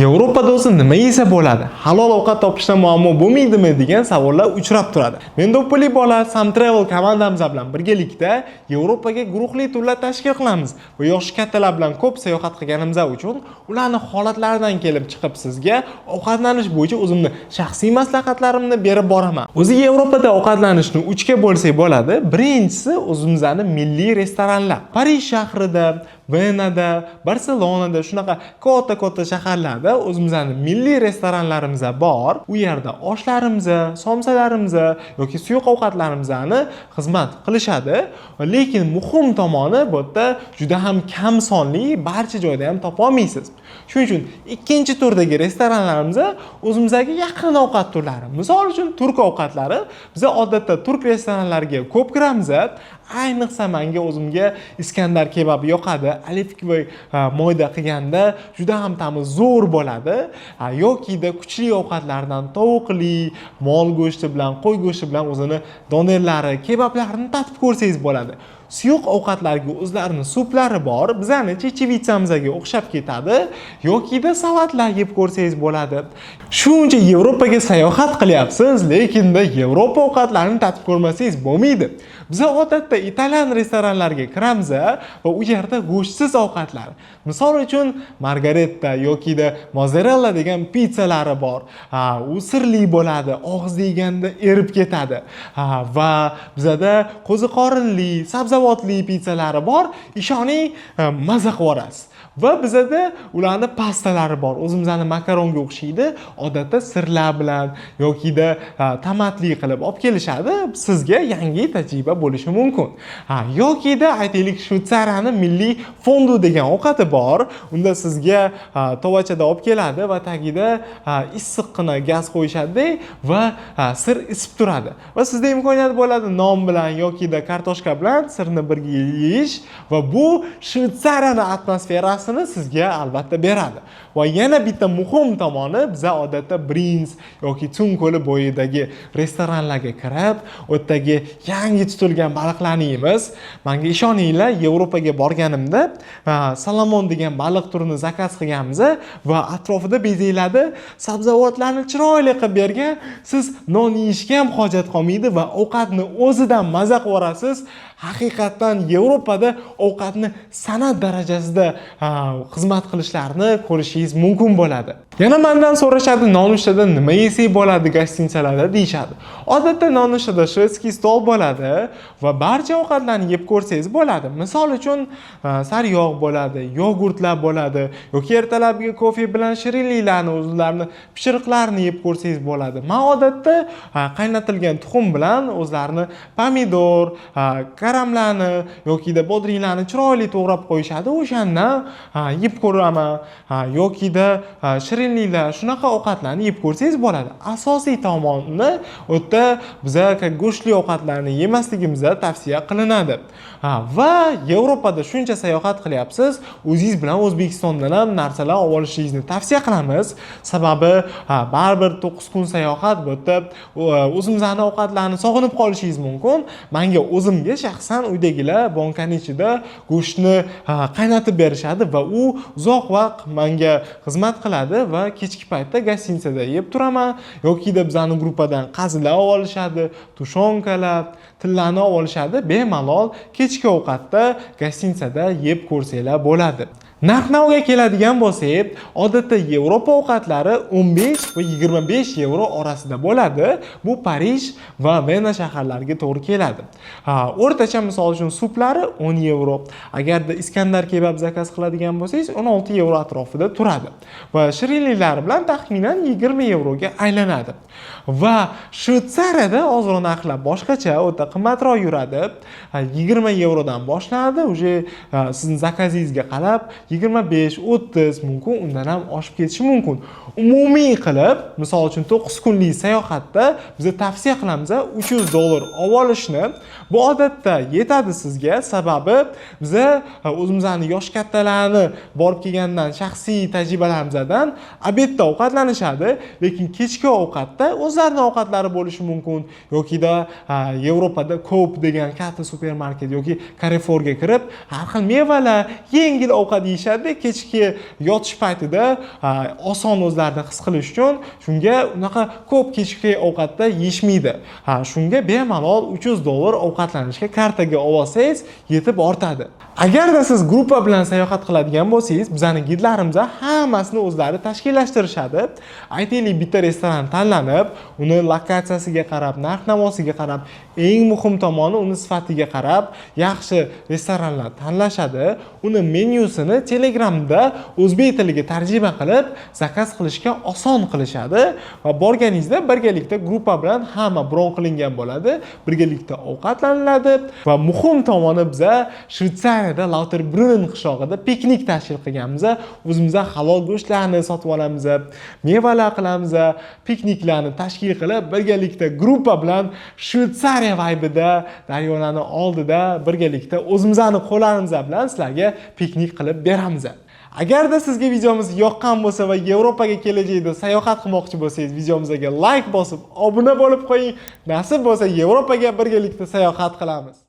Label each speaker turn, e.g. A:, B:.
A: Yevropada o'zi nima yesa bo'ladi? Halol ovqat topishda muammo bo'lmaydimi degan savollar uchrab turadi. Men Do'ppili bola Sam Travel komandamiz bilan birgalikda Yevropaga guruhli turlar tashkil qilamiz va yoshi kattalar bilan ko'p sayohat qilganimiz uchun ularni holatlaridan kelib chiqib sizga ovqatlanish bo'yicha o'zimni shaxsiy maslahatlarimni berib boraman. O'zi Yevropada ovqatlanishni uchga bo'lsak bo'ladi. Birinchisi o'zimizni milliy restoranlar. Parij shahrida, Venada, Barselonada, shunaqa katta-katta shaharlarda o'zimizni milliy restoranlarimiz bor. U yerda oshlarimiz, somsalarimiz yoki suyuq ovqatlarimizni xizmat qilishadi. Lekin muhim tomoni, bu yerda juda ham kam sonli, barcha joyda ham topa olmaysiz. Shuning uchun ikkinchi turdagi restoranlarimiz o'zimizga yaqin ovqat turlari. Misol uchun, turk ovqatlari. Biz odatda turk restoranlariga ko'p kiramiz. Ayniqsa menga o'zimga Iskandar kebabi yoqadi. Оливковый moyda qilganda juda ham ta'mi zo'r bo'ladi. Yokida kuchli ovqatlardan tovuqli, mol go'shti bilan, qo'y go'shti bilan o'zini donerlari, kebablarini tatib ko'rsangiz bo'ladi. Suyuq ovqatlarga o'zlarini suplari bor, bizani чечевица mizga o'xshab ketadi, yokida salatlar yeb ko'rsangiz bo'ladi. Shuncha Yevropaga sayohat qilyapsiz, lekinda Yevropa ovqatlarini tatib ko'rmasangiz bo'lmaydi. Biz odatda italyan restoranlariga kiramiz va u yerda go'shtsiz ovqatlar. Misol uchun, margaretta yokida mozzarella degan pitsalari bor. Ha, u sirli bo'ladi, og'izda yeganda erib ketadi. Ha, va bizada qo'ziqorinli, sabzavotli pitsalari bor. Ishoning, maza qilib yuborasiz. Va bizada ularni pastalari bor. O'zimizni makaronga o'xshaydi. Odatda sirlar bilan yokida tomatli qilib olib kelishadi. Sizga yangi tajriba bo'lishi mumkin. Ha, yokida aytaylik, Shvetsariyani milliy fondu degan ovqati bor. Unda sizga tovachada olib keladi va tagida issiqqina gaz qo'yishadi va sir isib turadi. Va sizda imkoniyat bo'ladi non bilan yokida kartoshka bilan sirni birga yeyish va bu Shvetsariyani atmosferasini sizga albatta beradi. Va yana bitta muhim tomoni, biza odatda Brins yoki Tun ko'li bo'yidagi restoranlarga kirib, u yerdagi yangi tutilgan baliqlarni yeymiz. Menga ishoninglar, Yevropaga borganimda salomon degan baliq turini заказ qilganmiz va atrofida bezaklardi, sabzavotlarni chiroyli qilib bergan. Siz non yeyishga ham hojat qolmaydi va ovqatni o'zidan maza qilib yuborasiz. Haqiqatdan Yevropada ovqatni san'at darajasida xizmat qilishlarini ko'rishingiz mumkin bo'ladi. Yana mendan so'rashadi, nonushtada nima yesak bo'ladi гостиница larda deyishadi. Odatda nonushtada шведский stol bo'ladi va barcha ovqatlarni yeb ko'rsangiz bo'ladi. Misol uchun, sariyog' bo'ladi, yogurtlar bo'ladi yoki ertalabki kofe bilan shirinliklarni, o'zlarini pishiriqlarini yeb ko'rsangiz bo'ladi. Men odatda qaynatilgan tuxum bilan o'zlarini pomidor, karamlarni yokida bodringlarni chiroyli to'g'rab qo'yishadi. O'shandan yeb ko'raman. Ha, yokida shirinliklar, shunaqa ovqatlarni yeb ko'rsangiz bo'ladi. Asosiy tomoni, u yerda biza go'shtli ovqatlarni yemasligimiz tavsiya qilinadi. Ha, va Yevropada shuncha sayohat qilyapsiz, o'zingiz bilan O'zbekistondan ham narsalar olib olishingizni tavsiya qilamiz. Sababi, ha, baribir 9 kun sayohat, bu yerda o'zimizni ovqatlarni sog'inib qolishingiz mumkin. Menga o'zimga shaxsan uydagilar bonkani ichida go'shtni, ha, qaynatib berishadi va u uzoq vaqt menga xizmat qiladi va kechki paytda гостиница da yeb turaman yokida bizani gruppadan qazilar olib olishadi, тушёнка lar, tillarni olib olishadi. Bemalol kechki ovqatda гостиница da yeb ko'rsanglar bo'ladi. Narx-navoga keladigan bo'lsak, odatda Yevropa ovqatlari 15 va 25 yevro orasida bo'ladi. Bu Parij va Vena shaharlariga to'g'ri keladi. Ha, o'rtacha, misol uchun, suplari 10 yevro. Agarda Iskandar kebab заказ qiladigan bo'lsangiz, 16 yevro atrofida turadi. Va shirinliklari bilan taxminan 20 yevroga aylanadi. Va Shvetsariyada ozroq narxlar boshqacha, o'ta qimmatroq yuradi. Ha, 20 yevrodan boshlanadi, уже sizni заказ ingizga qarab 25, 30 mumkin, undan ham oshib ketishi mumkin. Umumiy qilib, misol uchun, 9 kunlik sayohatda biz tavsiya qilamiz 300 dollar olib olishni. Bu odatda yetadi sizga, sababi biza o'zimizni yosh kattalarni borib kelgandan shaxsiy tajribalarimizdan обед da ovqatlanishadi, lekin kechki ovqatda o'zlarini ovqatlari bo'lishi mumkin yokida Yevropada Coop degan katta supermarket yoki Carrefourga kirib, har xil mevalar, yengil ovqat yeyishlari mumkin. Deyishadi, kechki yotish paytida oson o'zlarini his qilish uchun shunga unaqa ko'p kechki ovqatda yeyishmaydi. Ha, shunga bemalol 300 dollar ovqatlanishga kartaga olsangiz, yetib ortadi. Agarda siz gruppa bilan sayohat qiladigan bo'lsangiz, bizani gidlarimiz hammasini o'zlari tashkillashtirishadi. Aytaylik, bitta restoran tanlanib, uni lokatsiyasiga qarab, narx navosiga qarab, eng muhim tomoni uni sifatiga qarab yaxshi restoranlar tanlashadi. Uni menyusini Telegramda o'zbek tiliga tarjima qilib, zakaz qilishga oson qilishadi va borganingizda birgalikda gruppa bilan hamma bron qilingan bo'ladi, birgalikda ovqatlaniladi. Va muhim tomoni, biza Shvetsariyada Lauterbrunnen qishlog'ida piknik tashkil qilganmiz. O'zimizdan halol go'shtlarni sotib olamiz, mevalar qilamiz, pikniklarni tashkil qilib, birgalikda gruppa bilan Shvetsariya vaybida, daryolarni oldida birgalikda o'zimizni qo'llarimiz bilan sizlarga piknik qilib beramiz. Agarda sizga videomiz yoqqan bo'lsa va Yevropaga kelajakda sayohat qilmoqchi bo'lsangiz, videomizga layk bosib, obuna bo'lib qo'ying. Nasib bo'lsa, Yevropaga birgalikda sayohat qilamiz.